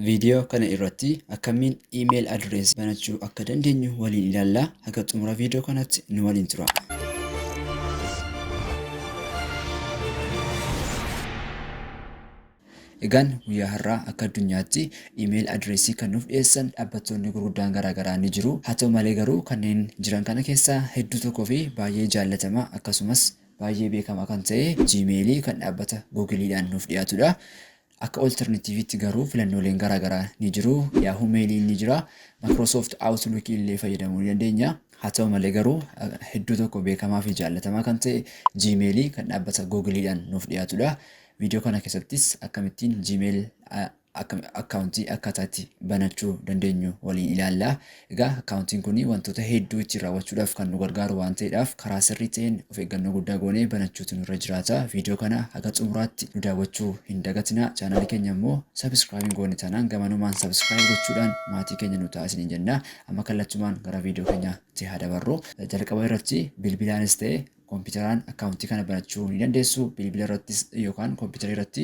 Viidiyoo kana irratti akkamiin email address banachuu akka dandeenyu waliin ilaalla. Haga xumura viidiyoo kanatti nu waliin tura. Egaan guyyaa har'aa akka addunyaatti email address kan nuuf dhiyeessan dhaabbattoonni gurguddaan garaagaraa ni jiru. Haa ta'u malee garuu kanneen jiran kana keessaa hedduu tokkoo fi baay'ee jaallatamaa akkasumas baay'ee beekamaa kan ta'e Gmail kan dhaabbata Googleedhaan nuuf dhiyaatudha. Akka alternative'tti garuu filannooleen garaagaraa ni jiru. Yahoo Mail ni jira. Microsoft Outlook illee fayyadamuu ni dandeenya. Haa ta'u malee garuu hedduu tokko beekamaa fi jaallatamaa kan ta'e Gmail kan dhaabbata Googleedhaan nuuf dhiyaatudha. Viidiyoo kana keessattis akkamittiin Gmail akkaawuntii akkaataa itti banachuu dandeenyu waliin ilaalla. Egaa akkaawuntiin kun wantoota hedduu ittiin raawwachuudhaaf kan nu gargaaru waan ta'eedhaaf karaa sirrii ta'een of eeggannoo guddaa goonee banachuutu nurra jiraata. Viidiyoo kana haga xumuraatti nu daawwachuu hin dagatinaa. Chaanaalii keenya immoo subscribe hin goone taanaan gamanumaan subscribe gochuudhaan maatii keenya nu ta'a isiniin jenna. Amma kallattumaan gara viidiyoo keenyaatti haa dabarru. Jalqaba irratti bilbilaanis ta'e kompiitaraan akkaawuntii kana banachuu ni dandeessu. Bilbila irrattis yookaan kompiitara irratti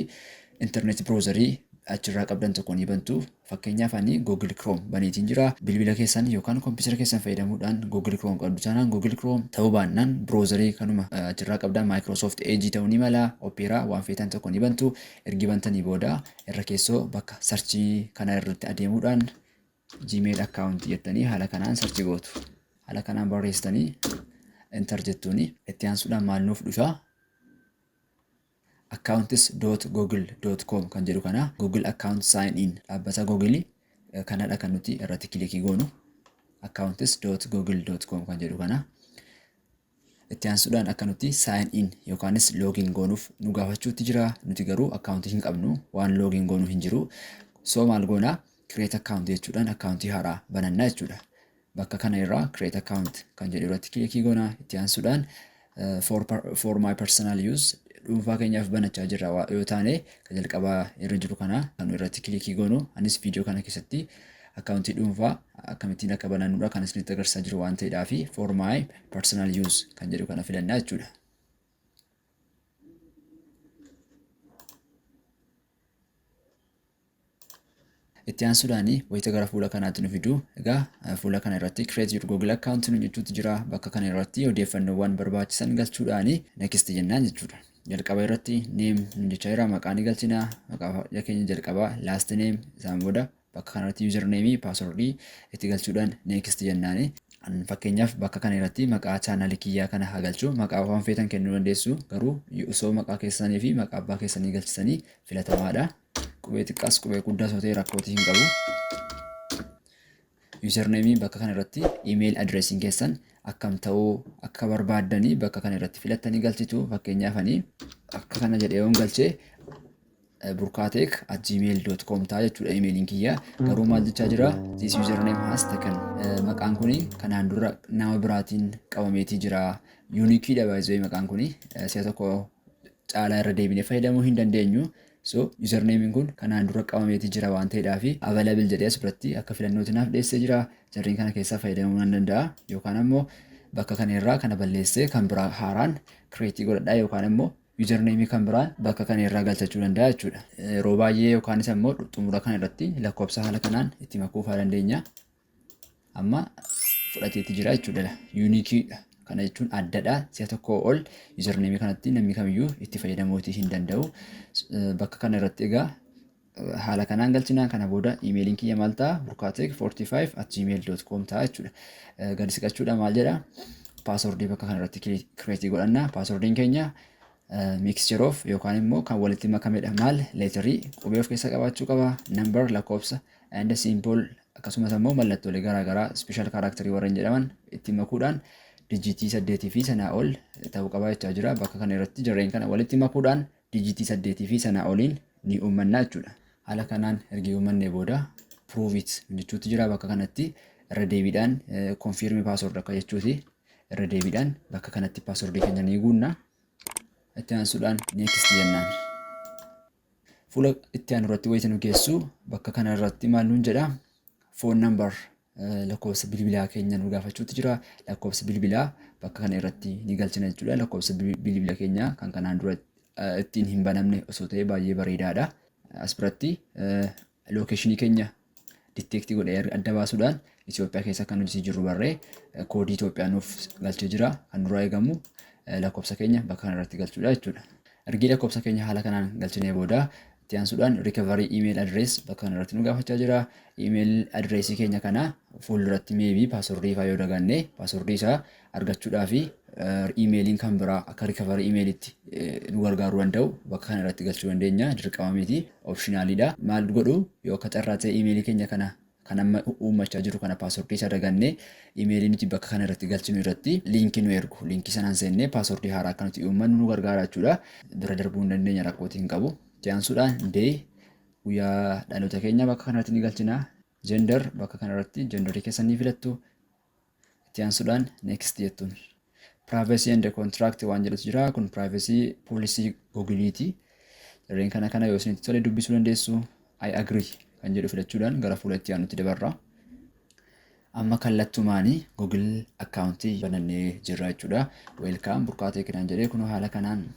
internet browserii achirraa qabdan tokko ni bantu. Fakkeenyaaf ani Google Chrome baneetiin jira. Bilbila keessan yookaan kompiitara keessan fayyadamuudhaan Google Chrome qabdu taanaan Google Chrome ta'uu baannaan browserii kanuma achirraa qabdan Microsoft Edge ta'uu ni mala, Opera waan feetan tokko ni bantu. Ergi bantanii booda irra keessoo bakka sarchii kana irratti adeemuudhaan Gmail account jettanii haala kanaan search gootu. Haala kanaan barreessitanii enter jettuuni. Itti aansuudhaan maal nuuf dhufa? accounts.google.com kan jedhu kana Google account sign in dhaabbata Google kanadha kan nuti irratti kilikii goonu. accounts.google.com kan jedhu kana. Itti aansuudhaan akka nuti sign in yookaanis login goonuuf nu gaafachuutti jira. Nuti garuu akkaawuntii hin qabnu, waan login goonuu hin jiru. So maal goona? Create account jechuudhaan akkaawuntii haaraa banannaa jechuudha. Bakka kana irraa create account kan jedhu irratti kilikii goona. Itti aansuudhaan for my personal use, dhuunfaa keenyaaf banachaa jirra yoo taane, kan jalqabaa irra jiru kana kan irratti kilikii goonu. Anis viidiyoo kana keessatti akkaawuntii dhuunfaa akkamittiin akka banannudha kan isinitti agarsiisaa jiru waan ta'eedhaa fi for my personal use kan jedhu kana filannaa jechuudha. Itti aansuudhaan wayita gara fuula kanaatti nu fidu. Egaa fuula kana irratti create your Google account nu jechuutu jira. Bakka kana irratti odeeffannoowwan barbaachisan galchuudhaan next jennaan jechuudha. Jalqaba irratti name nu jechaa jira. Maqaa ni galchina. Maqaa keenya jalqabaa, last name, isaan booda bakka kanarratti username, password itti galchuudhaan next jennaani. Fakkeenyaaf bakka kana irratti maqaa chaanaalii kiyyaa kana haa galchu. Maqaa waan feetan kennuu dandeessu. Garuu osoo maqaa keessanii fi maqaa abbaa keessanii galchisanii filatamaadha. Qubee xiqqaas qubee guddaas yoo ta'e rakkootii hin qabu. Username bakka kana irratti email addressiin keessan akkam ta'uu akka barbaaddanii bakka kana irratti filattanii galchitu. Fakkeenyaaf ani akka kana jedhee yoon galchee burkaateek@gmail.com ta'a jechuudha emailiin kiyya. Garuu maal jechaa jira? This username has taken. Maqaan kuni kanaan dura nama biraatiin qabameetii jira. Uniqueidha baay'ee maqaan kuni. Si'a tokko caalaa irra deebinee fayyadamuu hin dandeenyu. So username kun kanaan dura qabameetii jira waan ta'eedhaaf available jedhee as biratti akka filannootti naaf dhiyeessee jira. Jarreen kana keessaa fayyadamuu nan danda'a. Yookaan ammoo bakka kana irraa kana balleessee kan biraa haaraan create godhadhaa yookaan ammoo username kan biraan bakka kana irraa galchachuu danda'a jechuudha. Yeroo baay'ee yookaanis ammoo xumura kana irratti lakkoofsa haala kanaan itti makuu fa'aa dandeenya. Amma fudhateetti jira jechuudha. Uniqueidha. Kana jechuun addadha. Si'a tokko ol username kanatti namni kamiyyuu itti fayyadamuutii hin danda'u. Bakka kana irratti egaa haala kanaan galchinaa. Kana booda imeeliin kiyya maal ta'a? burkaateek45@gmail.com ta'a jechuudha. Gadi siqachuudha maal jedha? Paaswordii bakka kana irratti create godhanna. Paaswordiin keenya mixture of yookaan immoo kan walitti makamedha. Maal? Letterii qubee of keessaa qabaachuu qaba. Number lakkoofsa and symbol, akkasumas ammoo mallattoolee garaagaraa special character warreen jedhaman itti makuudhaan dijiitii 8 fi sanaa ol ta'uu qaba jechaa jira. Bakka kana irratti jarreen kana walitti makuudhaan dijiitii 8 fi sanaa oliin ni uummanna jechuudha. Haala kanaan ergi uummannee booda prove it jechuutu jira bakka kanatti. Irra deebiidhaan confirm password akka jechuuti. Irra deebiidhaan bakka kanatti password keenya ni guunna. Itti aansuudhaan next jennaan. Fuula itti aanu irratti wayita nu geessu bakka kana irratti maal nuun jedha? Phone number, lakkoofsa bilbilaa keenya nu gaafachuutu jira. Lakkoofsa bilbilaa bakka kana irratti ni galchina jechuudha. Lakkoofsa bilbila keenya kan kanaan dura ittiin hin banamne osoo ta'e baay'ee bareedaadha. As biratti Location keenya detect godhee adda baasuudhaan Itoophiyaa keessa kan nuti jirru barree koodii Itoophiyaa nuuf galchee jira. Kan nurraa eegamu lakkoofsa keenya bakka kana irratti galchuudha jechuudha. Ergii lakkoofsa keenya haala kanaan galchinee booda itti aansuudhaan recovery email address bakka kana irratti nu gaafachaa jira. Email address keenya kana fuulduratti maybe password faa yoo daganne password isaa argachuudhaa fi iimeeliin kan biraa akka recovery emailitti nu gargaaruu danda'u bakka kana irratti galchuu dandeenya. Dirqama miti, optionaliidha. Maal godhu, yoo akka carraa ta'e iimeelii keenya kana kan amma uummachaa jiru kana passwordii isa dagannee, iimeelii nuti bakka kana irratti galchinu irratti liinkii nu ergu. Liinkii sanaan seennee passwordii haaraa akka nuti uummannu nu gargaara jechuudha. Bira darbuu hin dandeenya, rakkootii hin qabu. Itti aansuudhaan day, guyyaa dhaloota keenya bakka kanarratti ni galchina. Gender, bakka kanarratti genderii keessan ni filattu. Itti aansuudhaan next jettuun. Privacy and contract waan jedhutu jira. Kun privacy policy Googleeti. Jarreen kana kana yoo isinitti tole dubbisuu dandeessu. I agree kan jedhu filachuudhaan gara fuula itti aanutti dabarra. Amma kallattumaanii Google akkaawuntii banannee jirra jechuudha. Welcome Burqaa Teekinaan jedhee kun haala kanaan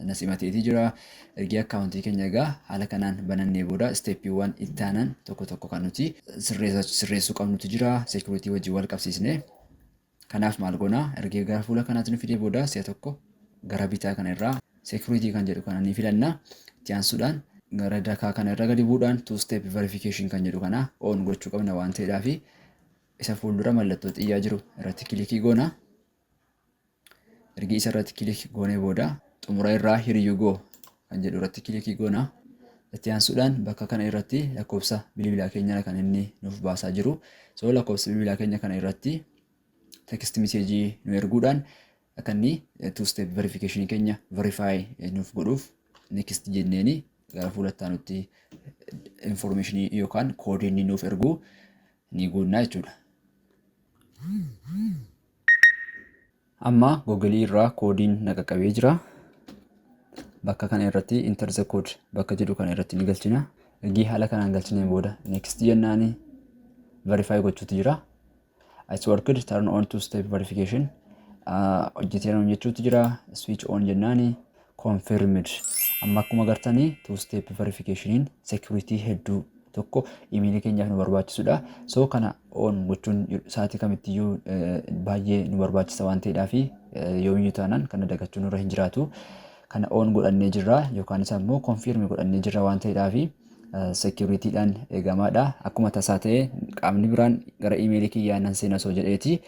na simateetii jira. Ergii akkaawuntii keenya egaa haala kanaan banannee booda steppiiwwan itti aanan tokko tokko kan nuti sirreessuu qabnutu jira. Security wajjin wal qabsiisnee. Kanaaf maal goonaa? Ergee gara fuula kanaatti nu fidee booda si'a tokko gara bitaa kana irraa security kan jedhu kana ni filanna. Itti aansuudhaan gara dakaa kana irra gadi bu'uudhaan two step verification kan jedhu kana on gochuu qabna waan ta'eedhaaf isa fuuldura mallattoo xiyyaa jiru irratti click goona. Ergi isa irratti click goonee booda xumura irraa here you go kan jedhu irratti click goona. Itti aansuudhaan bakka kana irratti lakkoofsa bilbilaa keenya kan inni nuuf baasaa jiru. So lakkoofsa bilbilaa keenya kana irratti text message nu erguudhaan akka inni two step verification keenya verify nuuf godhuuf next jenneeni gara fuula itti aanutti information yookaan koodii inni nuuf ergu ni guunnaa jechuudha. Amma Google irraa koodiin na qaqqabee jira. Bakka kana irratti enter the code bakka jedhu kana irratti ni galchina. Ergii haala kanaan galchineen booda next jennaani verify gochuutu jira. It's worked, turn on two step verification. Hojjeteera jechuutu jira. Switch on jennaani confirmed. Amma akkuma agartanii two step verificationin security hedduu tokko imeelii keenyaaf nu barbaachisudha. So kana on gochuun sa'aatii kamittiyyuu baay'ee nu barbaachisa waan ta'eedhaaf yoomiyyuu taanaan kana dagachuun nurra hin jiraatu. Kana on godhannee jirra yookaan isa immoo confirm godhannee jirra waan ta'eedhaaf securityidhaan eegamaadha. Akkuma tasaa ta'e qaamni biraan gara imeelii kiyyaa nan seena osoo jedheeti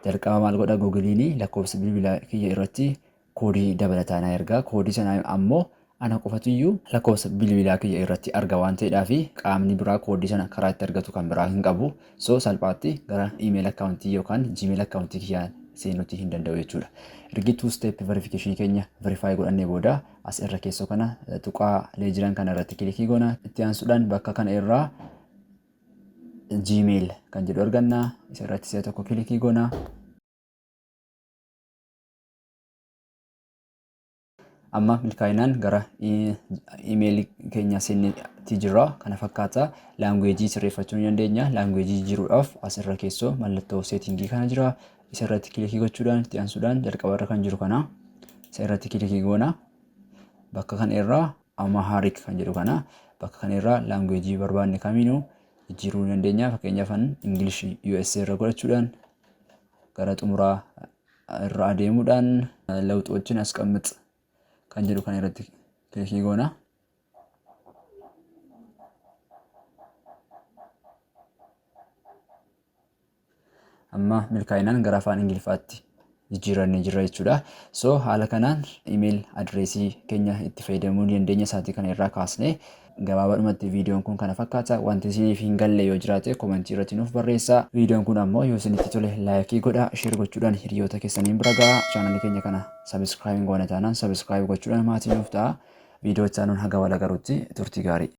jalqaba maal godha? Googiliin lakkoofsa bilbilaa kiyya irratti koodii dabalataa na erga. Koodii sana ammoo ana qofatuyyuu lakkoofsa bilbilaa kiyya irratti arga waan ta'eedhaaf qaamni biraa koodii sana karaa itti argatu kan biraa hin qabu. So salphaatti gara email akkaawuntii yookaan Gmail akkaawuntii kiyyaa seenuutii hin danda'u jechuudha. Ergi two step verification keenya verify godhannee booda as irra keessoo kana tuqaalee jiran kana irratti click goona. Itti aansuudhaan bakka kana irraa Gmail kan jedhu arganna. Isa irratti si'a tokko click goona. Amma milkaa'inaan gara imeelii keenya seenneetti jirra. Kana fakkaata. Language sirreeffachuu ni dandeenya. Language jijjiiruudhaaf as irra keessoo mallattoo setting kana jira. Isa irratti click gochuudhaan itti aansuudhaan jalqaba irra kan jiru kana isa irratti click goona. Bakka kana irraa Amharic kan jedhu kana, bakka kana irraa language barbaanne kamiinuu jijjiiruu ni dandeenya. Fakkeenyaaf English USA irra godhachuudhaan gara xumuraa irra adeemuudhaan ለውጦችን አስቀምጥ kan jedhu kana irratti click goona. Amma milkaa'inaan gara afaan Ingiliffaatti jijjiirannee jirra jechuudha. So haala kanaan email address keenya itti fayyadamuu ni dandeenya sa'aatii kana irraa kaasnee. Gabaabaadhumatti viidiyoon kun kana fakkaata. Wanti isiniif hin galle yoo jiraate comment irratti nuuf barreessaa. Viidiyoon kun ammoo yoo isinitti tole like godhaa, share gochuudhaan hiriyoota keessaniin bira gahaa. Chaanalii keenya kana subscribe hin goone taanaan subscribe gochuudhaan maatii nuuf ta'a. Viidiyoo itti aanuun haga wal agaruutti turtii gaarii.